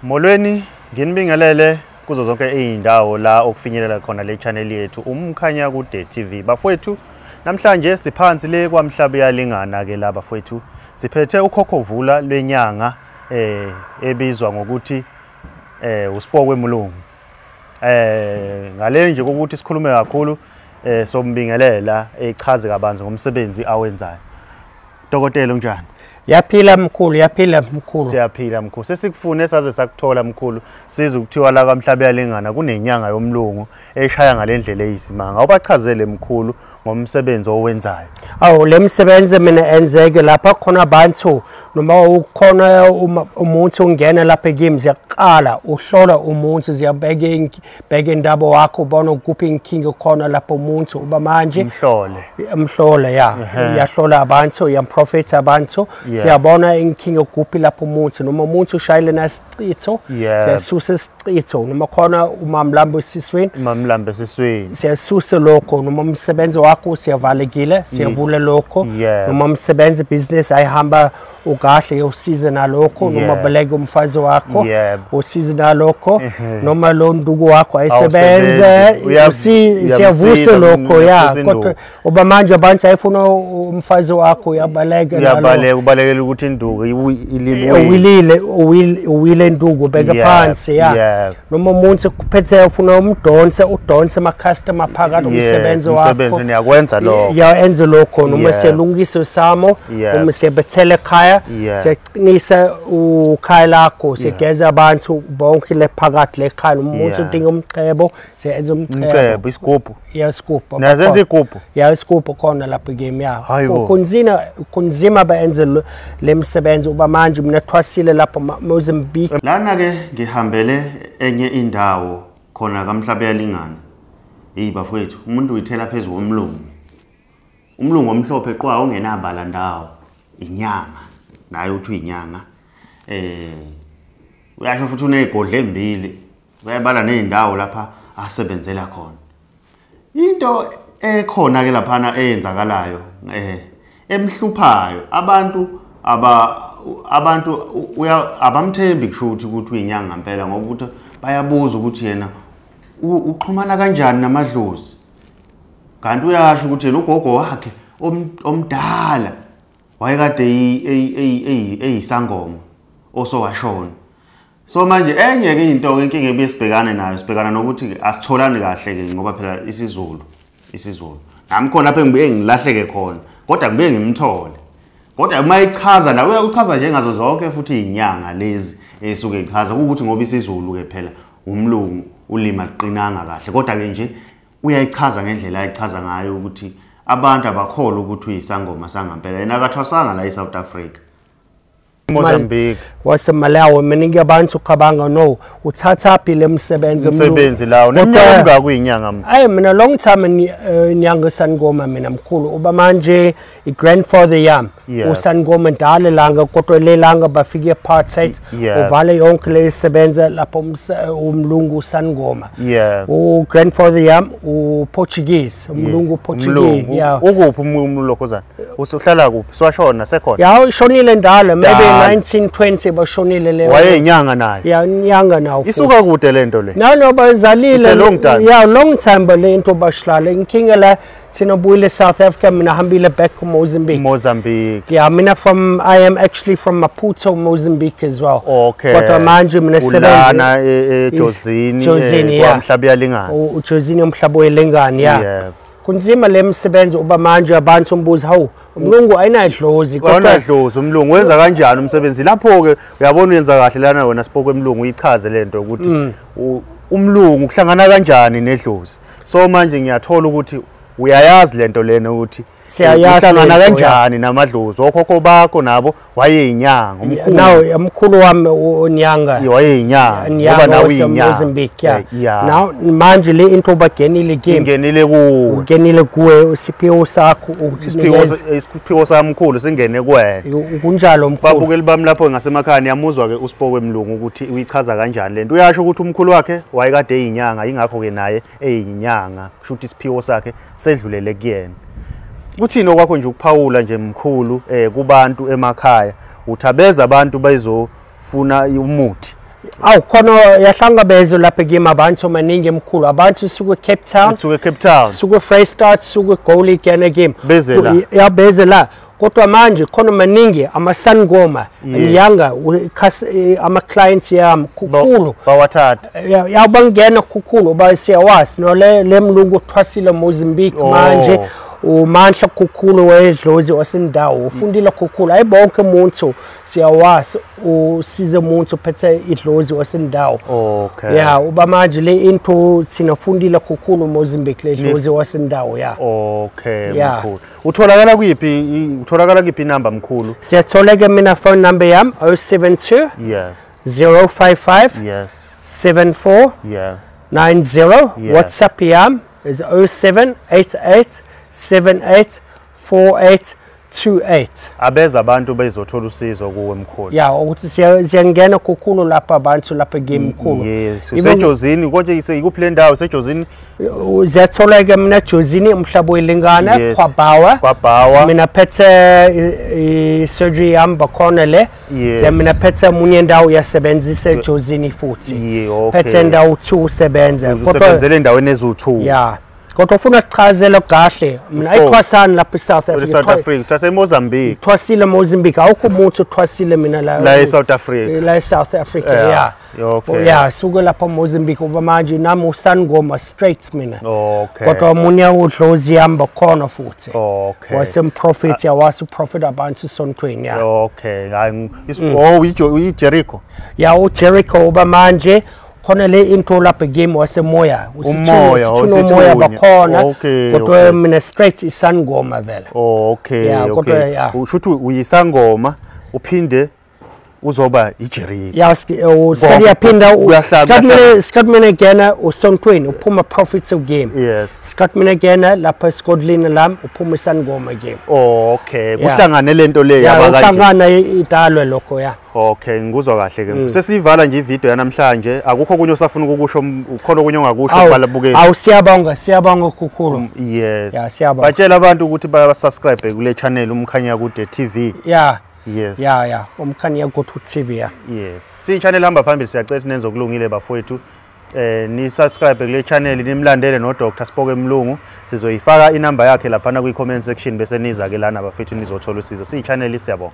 Molweni, nginibingelele kuzo zonke izindawo la okufinyelela khona le channel yethu Umkhanyakude TV. Bafowethu, namhlanje siphansi le kwaMhlabuyalingana ke la bafowethu. Siphethe ukhokhovula lwenyanga ebizwa ngokuthi uSipokwe Mlungu. Ngale nje ukuthi sikhulume kakhulu sombingelela echaze kabanzi ngomsebenzi awenzayo. Dokotela, unjani? Yaphila mkhulu, yaphila mkhulu. Siyaphila mkhulu. Sesikufune saze sakuthola mkhulu. Siza ukuthiwa la kwaMhlabuyalingana kunenyanga yomlungu eshaya ngalendlela eyisimanga. Awubachazele mkhulu ngomsebenzi owenzayo. Awu, le msebenzi mina enzeke lapha khona abantu noma ukhona umuntu ungena lapha kimi, ziyaqala uhlola umuntu, ziyabheka bheka indaba wakho, ubona ukuphi inkinga khona lapho umuntu uba manje Umhlole. Umhlole, ya, iyahlola abantu, iyamprofetha abantu. Siyabona inkinga kuphi lapho umuntu, noma umuntu ushayile nasichitho, siyasusa isichitho, noma khona umamlambo esiswini. Umamlambo esiswini. Siyasusa lokho, noma umsebenzi wakho siyavalekile, siyavula lokho, noma umsebenzi business ayihamba ukahle, usize nalokho, noma baleke umfazi wakho, usize nalokho, noma lo nduku wakho ayisebenze, siyavusa lokho, ya. Kodwa uba manje abantu ayifuna umfazi wakho, uyabaleka nalo. Uyabaleka, ubalekela ukuthi induku ilibuyile. Uwilile, uwile induku, beka phansi, ya. Noma umuntu kuphethe ufuna umdonse, udonse ama customer phakathi umsebenzi wakho. Umsebenzi niyakwenza lokho. Ya, enze lokho, noma siyalungisa usamo, noma siyabethela ekhaya, siyaqinisa ukhaya lakho, siyageza abantu bonke le phakathi le khaya, noma umuntu udinga umcebo, siyenza umcebo. Umcebo, isigubhu. Ya, isigubhu. Niyazenza igubhu? Ya, isigubhu khona lapha kimi, ya. Hayibo. Kunzima bayenze le msebenzi uba manje mina thwasile lapha Mozambique. Lana ke ngihambele enye indawo khona kaMhlabuyalingana. Hey bafowethu, umuntu uyithela phezulu komlungu. Umlungu omhlophe qwa ongenabala ndawo, inyanga. Naye uthi uyinyanga. Uyasho futhi unezigodlo embili. Uyabala nezindawo lapha asebenzela khona. Into ekhona ke laphana eyenzakalayo emhluphayo abantu abantu abamthembi kusho ukuthi uyinyanga ngempela, ngoba ukuthi bayabuza ukuthi yena uxhumana kanjani namadlozi, kanti uyasho ukuthi yena ugogo wakhe omdala wayekade eyisangoma osowashona. So manje enye ke into ke inkinga ebuye sibhekane nayo, sibhekana nokuthi asitholani kahle ke, ngoba phela isiZulu nami khona lapha engibuye ngilahleke khona, kodwa ngibuye ngimthole. Kodwa uma ichaza la uyakuchaza njengazo zonke futhi izinyanga lezi esuke ichaza ukuthi ngoba isiZulu ke phela umlungu ulima liqinanga kahle, kodwa ke nje uyayichaza ngendlela ayichaza ngayo ukuthi abantu abakholwa ukuthi uyisangoma sangampela. Yena akathwasanga la eSouth Africa, Mozambique, waseMalawi. Miningi abantu cabanga no uthatha phi le msebenzi umsebenzi lawo neminyaka emingaki uyinyanga? Ayi, mina long time inyanga sangoma mina mkhulu. Uba manje i-grandfather yami usangoma ndala langa, kodwa le langa bafike apartheid, uvale yonke le isebenza lapho umlungu sangoma. U-grandfather yami u-Portuguese, umlungu Portuguese. Ukuphi umlokhozana? Usuhlala kuphi? Siwashona sekhona? Ya, ushonile ndala, maybe 1920 bashonile leyo. Wayeyinyanga naye. Ya, inyanga nawo. Isuka kude lento le. No, no, bazalile. It's a long time. Yeah, long time le into bashlala. Inkinga la thina buyile South Africa, mina hambile back to Mozambique. Mozambique. Yeah, mina from I am actually from Maputo, Mozambique as well. Okay. Kodwa manje mina sebenza ulana eJozini, kwaMhlabuyalingana. uJozini uMhlabuyalingana, yeah. Kunzima le msebenzi uba manje abantu umbuza, hawu umlungu ayinadlozi. Kodwa ayinadlozi umlungu wenza kanjani umsebenzi lapho ke? Uyabona uyenza kahle lana wena Sipokwe Mlungu, uyichaze lento ukuthi umlungu kuhlangana kanjani nedlozi. So manje ngiyathola ukuthi uyayazi lento lena ukuthi uhlangana kanjani namadlozi. Okhokho bakho nabo wayeyinyanga umkhulu. Now umkhulu wami unyanga. Wayeyinyanga ngoba nawe uyinyanga. Mozambique, yeah. Now manje le into bagenile game. Ingenile kuwe. Ungenile kuwe isiphiwo sakho, isiphiwo samkhulu singene kuwena. Kunjalo mkhulu. Babukeli bami lapho ngasemakhaya niyamuzwa ke uSipokwe Mlungu ukuthi uyichaza kanjani lento. Uyasho ukuthi umkhulu wakhe wayekade eyinyanga, ingakho ke naye eyinyanga. Kusho ukuthi isiphiwo sakhe sedlulele kuyena. Kuthini okwakho nje ukuphawula nje mkhulu kubantu emakhaya, uthabeza abantu bezofuna umuthi? Awu khona yahlangabezwa lapha kimi abantu maningi emkhulu, abantu suke Cape Town, suke Cape Town, suke Freystata, suke Goli kena kimi beze la, ya beze la. Kodwa manje khona maningi amasangoma yanga ama clients yami kukhulu bawathatha yabangena kukhulu bayisiyawazi no le mlungu thwasile Mozambique manje umandla kukhulu wedlozi wasendawo ufundile kukhulu ayibonke umuntu siyawazi usize umuntu uphethe idlozi wasendawo. Okay, yeah, uba manje le into sinafundile kukhulu Mozambique le dlozi wasendawo ya. Okay, mkhulu utholakala kuyiphi, utholakala kuyiphi inamba mkhulu? Siyatholeka mina phone number yami 072 yeah 055 yes 74 yeah 90. Yeah. WhatsApp yami is 0788 784828. Abeza abantu bezothola usizo kuwe mkhulu. Yeah, ukuthi siyangena kukhulu lapha abantu lapha game mkhulu. Yes, usejozini konje ikuphi le ndawo usejozini? Uzatholaka mina Jozini umhlaba oyilingana kwaBawa. KwaBawa. Mina phethe surgery yami bakhona le. Yes. Mina phethe munye ndawo yasebenzisa eJozini futhi. Yeah, okay. Phethe ndawo 2 usebenza. Usebenzele endaweni ezu2. Yeah. Kodwa ufuna ukuchazela kahle mina ayithwasani lapha eSouth Africa. South Africa, thwase eMozambique. Thwasile Mozambique, awukho umuntu uthwasile mina la eSouth Africa. La eSouth Africa, yeah. Okay. Yeah, suke lapha Mozambique uba manje nami usangoma straight mina. Okay. Kodwa omunye udlozi yami khona futhi. Okay. Wasemprofit yawasu prophet abantu sontweni, yeah. Okay. Hayi, oh uyiJericho. Yeah, uJericho uba manje khona le into lapha game wasemoya umoya umoya bakhona. Okay, kodwa mina straight isangoma vele. Okay, yeah, okay. Ushuthi uyisangoma uphinde uzoba iJericho. Yeah, siyaphinda sikhathi mina ngena usontweni uphuma prophets of game. Yes. Sikhathi mina ngena lapha esigodlini lami uphuma isangoma game. Okay, kuhlangane lento le yaba kanje. Kuhlangana idalwe lokho, yeah. Okay, ngikuzwa kahle ke. Sesivala nje ivideo yanamhlanje, akukho kunye osafuna ukukusho, ukhona okunye ongakusho kubalabukeli? Awu siyabonga, siyabonga kukhulu. Yes. Yeah, siyabonga. Batshela abantu ukuthi ba subscribe kule channel Umkhanyakude TV. Yeah. Yes. Yeah, yeah. Umkhanyakude TV, yeah. Yes. Si channel hamba phambili, siyacela nenze okulungile bafowethu. Ni subscribe kule channel, nimlandele no Dr. Spoke Mlungu. Sizoyifaka inamba yakhe lapha kwi comment section bese niza ke lana bafethu nizothola usizo. Si channel siyabonga.